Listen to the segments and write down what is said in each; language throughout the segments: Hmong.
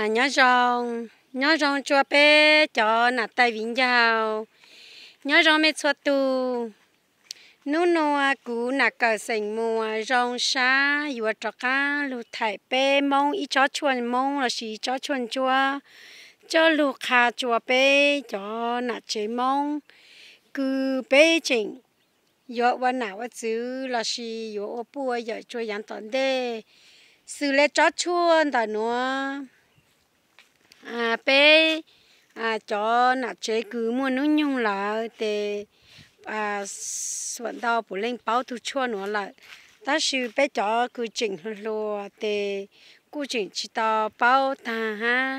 Nyob zoo, nyob zoo tsua peb cov nam tais viv ncaus, nyob zoo mej txhua tug. Nub nua kuv nam kawm xeem muas zoo sab yuav rov qaab lug thaim peb Moob ib tsob tshuaj Moob lossis ib tsob tshuaj ntsuab coj lug qha tsua peb cov nam tsev Moob kws peb tseem yuav ua nam ua txwv lossis yuav ua puj ua yawm tsua yaav tom ntej. Xws le tsob tshuaj ntawm nuav, peb cov nam tsev kws muaj nub nyoog lawm tes xuam ntau puav leej paub tug tshuaj nuav lawm, tab sis peb cov kws tseem hluas hluas tes kuj tseem tsis tau paub taag hab.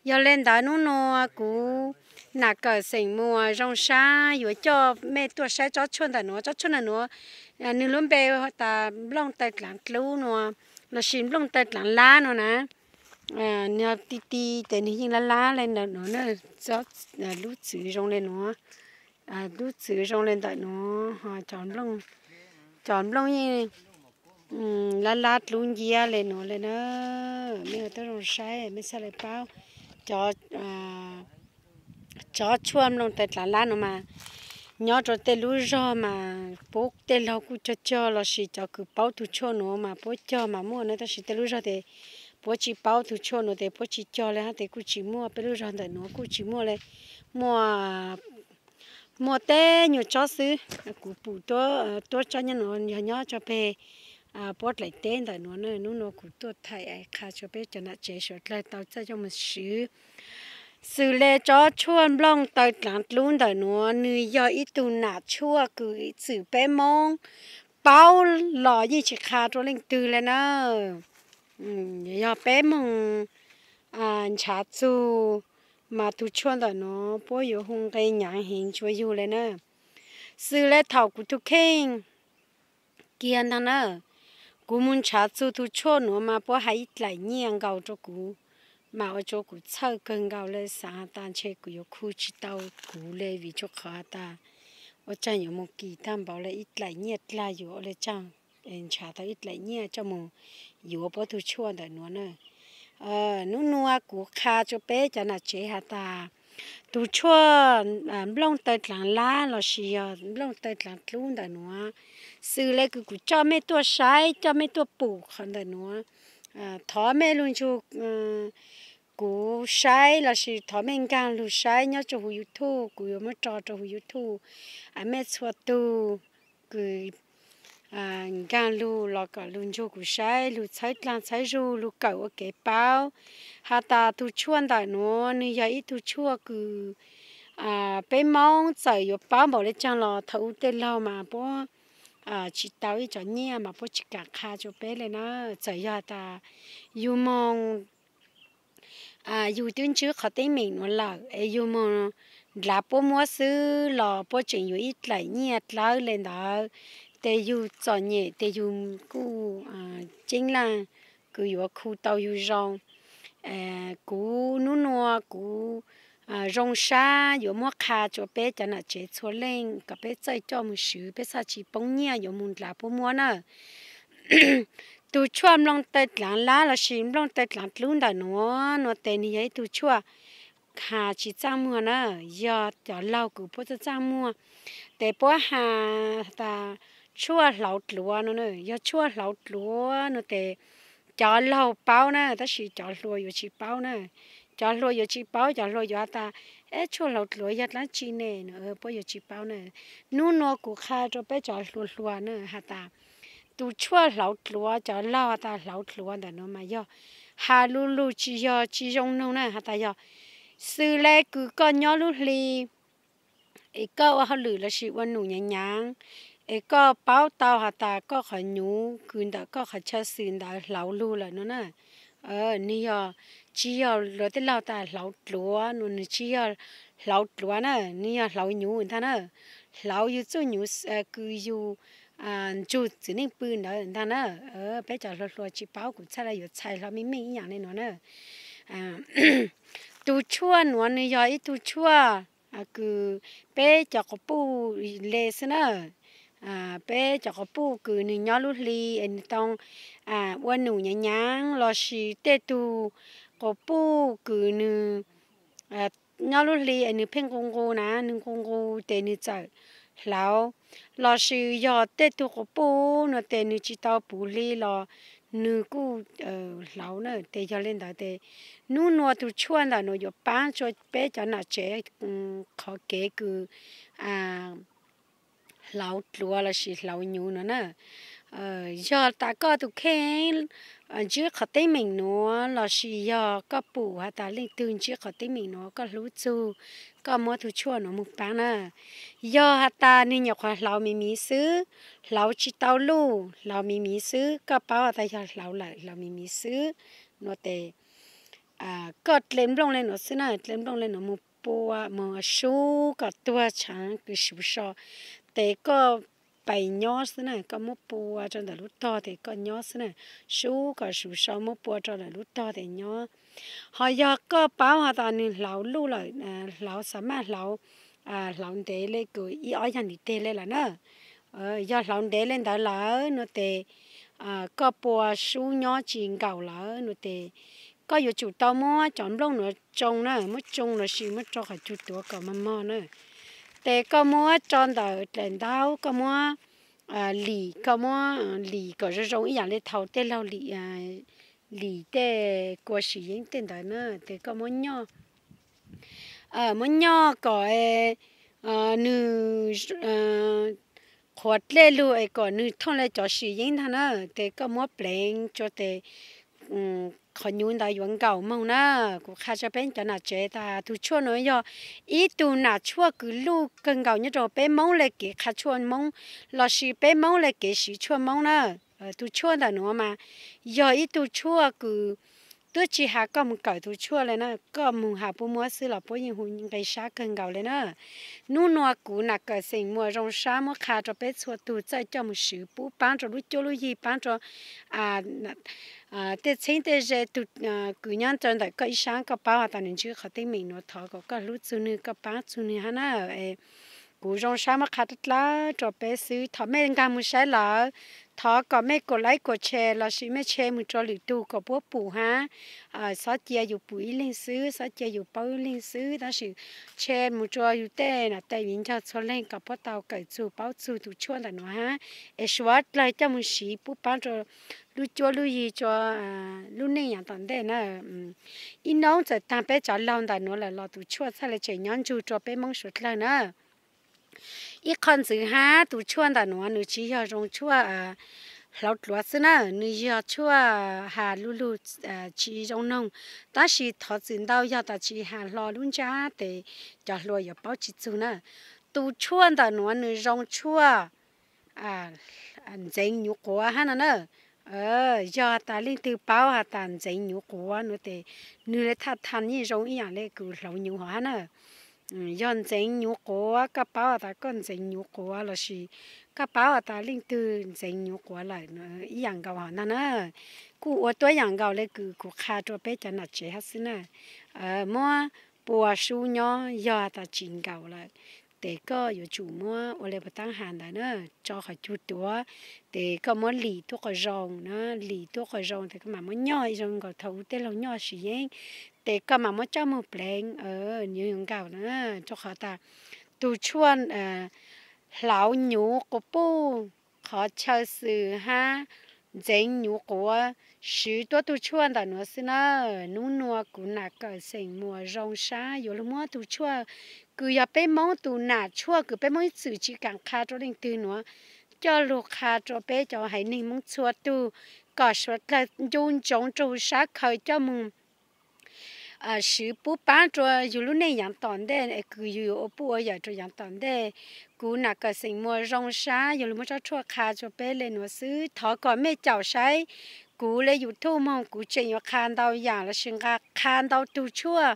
Yog le ntawd nub nua kuv nam kawm xeem muas zoo sab yuav coj mej tuaj saib tsob tshuaj ntawm nuav. Tsob tshuaj ntawm nuav nwg lub npe tas nplooj taw dlaav dlub nua lossis nplooj taw dlaav lab nua na. Nwg ti ti tes nwg yeej lab lab le ntawm nuav, lub txwv zoo le nuav, lub txwv zoo le ntawm nuav, cov nplooj yeej lab lab dlub nciab le nuav le na. Mej ua tuab zoo saib mej txhaj le paub. Cov tshuaj nplooj taw dlaav lab nuav mas nyob rua tej lub zog mas puab tej laug kuj cog cog lossis cov kws paub tug tshuaj nuav mas puab cog mas muaj na, tab sis tej lub zog tes puab tsis paub tug tshuaj nuav tes puab tsis cog le hab tes kuj tsis muaj. Peb lub zog ntawm nuav kuj tsis muaj le, muaj, muaj teb nyuag tsob xwb. Kuv pum tuab tsob nyob nuav yog nyob tso peg puab dlaim teb ntawm nuav na. Nub nua kuv tuaj thaim qha tsua peb cov nam tsev suav dlawg tau txawj coj moog swv. Xws le tsob tshuaj nplooj taw dlaav dlub ntawm nuav, nwg yog ib tug nam tshuaj kws txwm peb Moob paub los yeej tsis qha rua leej twg le na. Yog peb moog nrhav txug mas tug tshuaj ntawm nuav puab yuav hu nqe nyaav heev tsua yug le na. Xws le thaum kuv tug kheej kiag ntaag na, kuv moog nrhav txug tug tshuaj nuav mas puab has ib dlaim nyiaj nkaus rua kuv, mas ua rua kuv txhawj kawg nkaus le, xaav has tas ntshe kuv yuav khu tsis tau kuv le, vim tsua qhov has tas ua tsaag yuav moog kis taag npaum le ib dlaim nyiaj dlaag yuav ua le tsaag nrhav tau ib dlaim nyiaj coj moog yuav puab tug tshuaj ntawm nuav na. Nub nua kuv qha tsua peb cov nam tsev has tas tug tshuaj nplooj taw dlaav lab lossis yog nplooj taw dlaav dlub ntawm nuav, xws le kws kuv coj mej tuaj saib, coj mej tuaj pum qhov ntawm nuav, thov mej lug nrug kuv saib lossis thov mej nkaag lug saib nyob rua huv YouTube, kuv yuav muab tso rua huv YouTube. Mej txhua tug kws nkaag lug los kom lug nrug kuv saib, lug txhawb dlaag txhawb zug, lug kawm ua kev paub has tas tug tshuaj ntawm nuav nwg yog ib tug tshuaj kws peb Moob txawm yuav paub npaum le caag los thaum u tej laug mas puab tsis tau ib co nyiaj mas puab tsis kam qha tsua peb le na. Txawm yog tas yug moog yug twb ntswb qhov teeb meem nuav lawm es yug moog nrhav puab muab xwb los puab tseem yuav ib dlaim nyiaj dlawb le ntawd, tes yug txom nyem tes yug kuj ceeb laaj kws yuav khu tau yug zoo. Kuv nub nua kuv zoo sab yuav muab qha tsua peb cov nam tsev txhua leej kom peb txawj coj moog swv, peb txhaj tsis poob nyiaj yuav moog nrhav puab muab na. Tug tshuaj nplooj taw dlaav lab lossis nplooj taw dlaav dlub ntawm nuav, nua tes nwg yog ib tug tshuaj has tsis txaaj muag na, yog cov laug kws puab txaaj txaaj muag, tes puab has tas tshuaj hlauv dluav no, yog tshuaj hlauv dluav no tes cov laug paub na, tab sis cov hluas yuav tsis paub na. Cov hluas yuav tsis paub, cov hluas yuav has tas, eb, tshuaj hlauv dluav yog dlaab tsi ne no, puab yuav tsis paub na. Nub nua kuv qha rua peb cov hluas hluas na has tas tus tshuaj hlauv dluav, cov laug has tas hlauv dluav ntawm nuav mas yog has lu lug tsis yog tsis zoo noog na, has tas yog xws le kws koj nyob lub hli es koj ua hauj lwm lossis ua num nyaav nyaav, es koj paub tau has tas koj qhov nyuv kws ntawm koj qhov chaw xwm ntawd hlauv lug lawm no na, nwg yog, tsis yog luag tej laug tas hlauv dluav no, nwg tsis yog hlauv dluav na, nwg yog hlauv nyuv ntag na, hlauv yug txuj nyuv kws yug ntsug txiv neej pw ntawd ntag na. Peb cov hluas hluas tsis paub, kuv txhaj le yuav txhais hlo meej meej ib yaam le nuav na. Tus tshuaj nuav nwg yog ib tug tshuaj kws peb cov quas puj le xwb na. Peb cov quas puj kws nwg nyob lub hli es nwg tau ua num nyaav nyaav lossis tej tug quas puj kws nwg nyob lub hli es nwg pheej nqus nqus na, nwg nqus nqus tes nwg txawm hlauv. Lossis yog tej tug quas puj nuav tes nwg tsis tau puv hli los nwg kuj hlauv na. Tes yog le ntawd tes nub nua tug tshuaj ntawm nuav yuav paab tsua peb cov nam tsev qhov kev kws hlauv dluav lossis hlauv nyuv nuav na. Yog tas koj tug kheej ntsib qhov teeb meem nuav lossis yog koj pum has tas leej twg ntsib qhov teeb meem nuav koj hlub txug, koj muab tug tshuaj nuav moog paab na. Yog has tas nwg nyuam qhuav hlauv miv miv xwb, hlauv tsis tau luj, hlauv miv miv xwb, koj paub has tas yog hlauv lawm, hlauv miv miv xwb nuav tes koj dle nplooj le nuav xwb na, dle nplooj le nuav moog pua moog sub kom tuag tshaav kws suv so tes koj pais nyob xwb na, koj muab pua rua ntawm lub tog tes koj nyob xwb na, sub kom suv so muab pua rua ntawm lub tog tes nyob. Ho yog koj paub has tas nwg hlauv luj lawm, hlauv xav maj hlauv, hlauv ntev le kws ib ob yaag ntiv teg le lawm na. Yog hlauv ntev le ntawd lawm nuav tes koj pua sub nyob tsis nkaus lawm nuav tes koj yuav tsum tau muab cov nplooj nuav tsoo na, muab tsoo lossis muab rau qhov cug tuav kom mog mog na. Tes koj muab tso ntawm daim ntaub, koj muab lim, koj muab lim kom zoo zoo ib yaam le thaum tej laug lim, lim tej kua sim yeeb tej ntawd na, tes koj muab nyoj, muab nyoj kom nwg qhuav dlej lug es kom nwg thooj le cov sim yeeb ntag na, tes koj muab pleev tsua tes qhov nyuv ntawd yuav nkaum moog na. Kuv qha tsua peb cov nam tsev tas tug tshuaj nuav yog ib tug nam tshuaj kws luj kawg nkaus nyob rua peb Moob le kev qha tshuaj Moob lossis peb Moob le kev siv tshuaj Moob na. Tug tshuaj ntawm nuav mas yog ib tug tshuaj kws twb tsis has koj moog kawm tug tshuaj le na, koj moog has puab muab xwb los puab yeej hu nqe sab kawg nkaus le na. Nub nua kuv nam kawm xeem muas zoo sab muab qha rua peb txhua tug txawj coj moog swv pub paab rua lub cuab lub yig, paab rua tej txheeb tej ze, tug kws nyob rua ntawm koj ib sab koj paub has tas nwg ntsib qhov teeb meem nuav, thov kom koj hlub txug nwg, koj paab txug nwg hab na. Kuv zoo sab muab qha dlawb dlawb rua peb xwb, thov mej nkaag moog saib lawm, thov kom mej kuam laib kuam tshe lossis mej tshe moog rua lwm tug kom puab pum hab. Xob cia yus pum ib leeg xwb, xob cia yus paub ib leeg xwb, tab sis tshe moog rua yus tej nam tais viv ncaus txhua leeg kom puab tau kawm txug paub txug tug tshuaj ntawm nuav hab, es suav dlawg coj moog siv pub paab rua lub cuab lub yig, rua lub neej yaam tom ntej na. Ib nub txawm taag peb cov laug ntawm nuav lawm los tug tshuaj txhaj le tseem nyob ntsug rua peb Moob suav dlawg na. Ib qho ntxiv hab, tug tshuaj ntawm nuav nwg tsis yog zoo tshuaj hlauv dluav xwb na, nwg yog tshuaj has lu lug tsis zoo noog, tab sis thov txim ntau yog tas tsis has hlo lub ntsab tes cov hluas yuav paub tsis txug na. Tug tshuaj ntawm nuav nwg zoo tshuaj ntxeev nyuv quav hab no na. Yog tas leej twg paub has tas ntxeev nyuv quav nuav tes nwg le thaj thaj yeej zoo ib yaam le kws hlauv nyuv hov hab na. Yog ntxeev nyuv quav, koj paub has tas koj ntxeev nyuv quav lossis koj paub has tas leej twg ntxeev nyuv quav lawm ib yaam nkaus hov ntag na. Kuj ua tuab yaam nkaus le kws kuv qha rua peb cov nam tsev hab xwb na. Muab pua sub nyob, yog tas tsis nkaus lawm tes koj yuav tsum muab ua le puas taab has ntawd na, tso qhov cug tuav, tes koj muab lim tuab qhov zoo na, lim tuab qhov zoo tes koj mam muab nyoj zoo nkaus thaum ub tej laug nyoj sim yeeb, tes koj mam muab coj moog pleev, nws yuav nkaus na. Rua qhov tas tug tshuaj hlauv nyuv quas puj, qhov chaw xwm hab ntxeev nyuv quav, swv tuab tug tshuaj ntawm nuav xwb na. Nub nua kuv nam kawm xeem muas zoo sab yuav lug muab tug tshuaj kws yog peb Moob tug nam tshuaj kws peb Moob ib txwm tsis kaam qha rua leej twg nuav coj lug qha rua peb cov haiv neeg Moob txhua tug kom suav dlawg ncu ntsoov rua huv sab khaws coj moog swv pub paab rua yug lub neej yaav tom ntej kws yug yuav ua puj ua yawm rua yaav tom ntej. Kuv nam kawm xeem muas zoo sab yuav lug muab tsob tshuaj qha rua peb le nuav xwb. Thov kom mej caum saib kuv le YouTube moog, kuv tseem yuav qha ntau yaam lossis nqa qha ntau tug tshuaj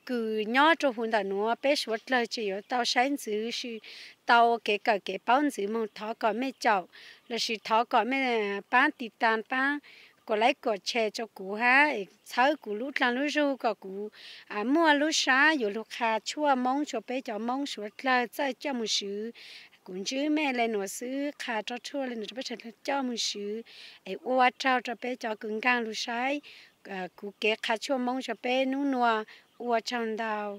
kws nyob rua huv ntawm nuav, peb suav dlawg tseem yuav tau saib ntxiv, tau kev kawm kev paub ntxiv moog. Thov kom mej caum lossis thov kom mej paab tiv tas, paab kuam laib kuam tshe rua kuv hab es txhawb kuv lub dlaag lub zug kom kuv muaj lub sab yuav lug qha tshuaj Moob rua peb cov Moob suav dlawg txawj coj moog swv. Kuv ntsib mej le nuav xwb, qha tsob tshuaj le nuav rua peb suav dlawg coj moog swv es ua raug rua peb cov kws nkaag lug saib kuv kev qha tshuaj Hmoob rau peb hnub nua. Ua tsaug ntau.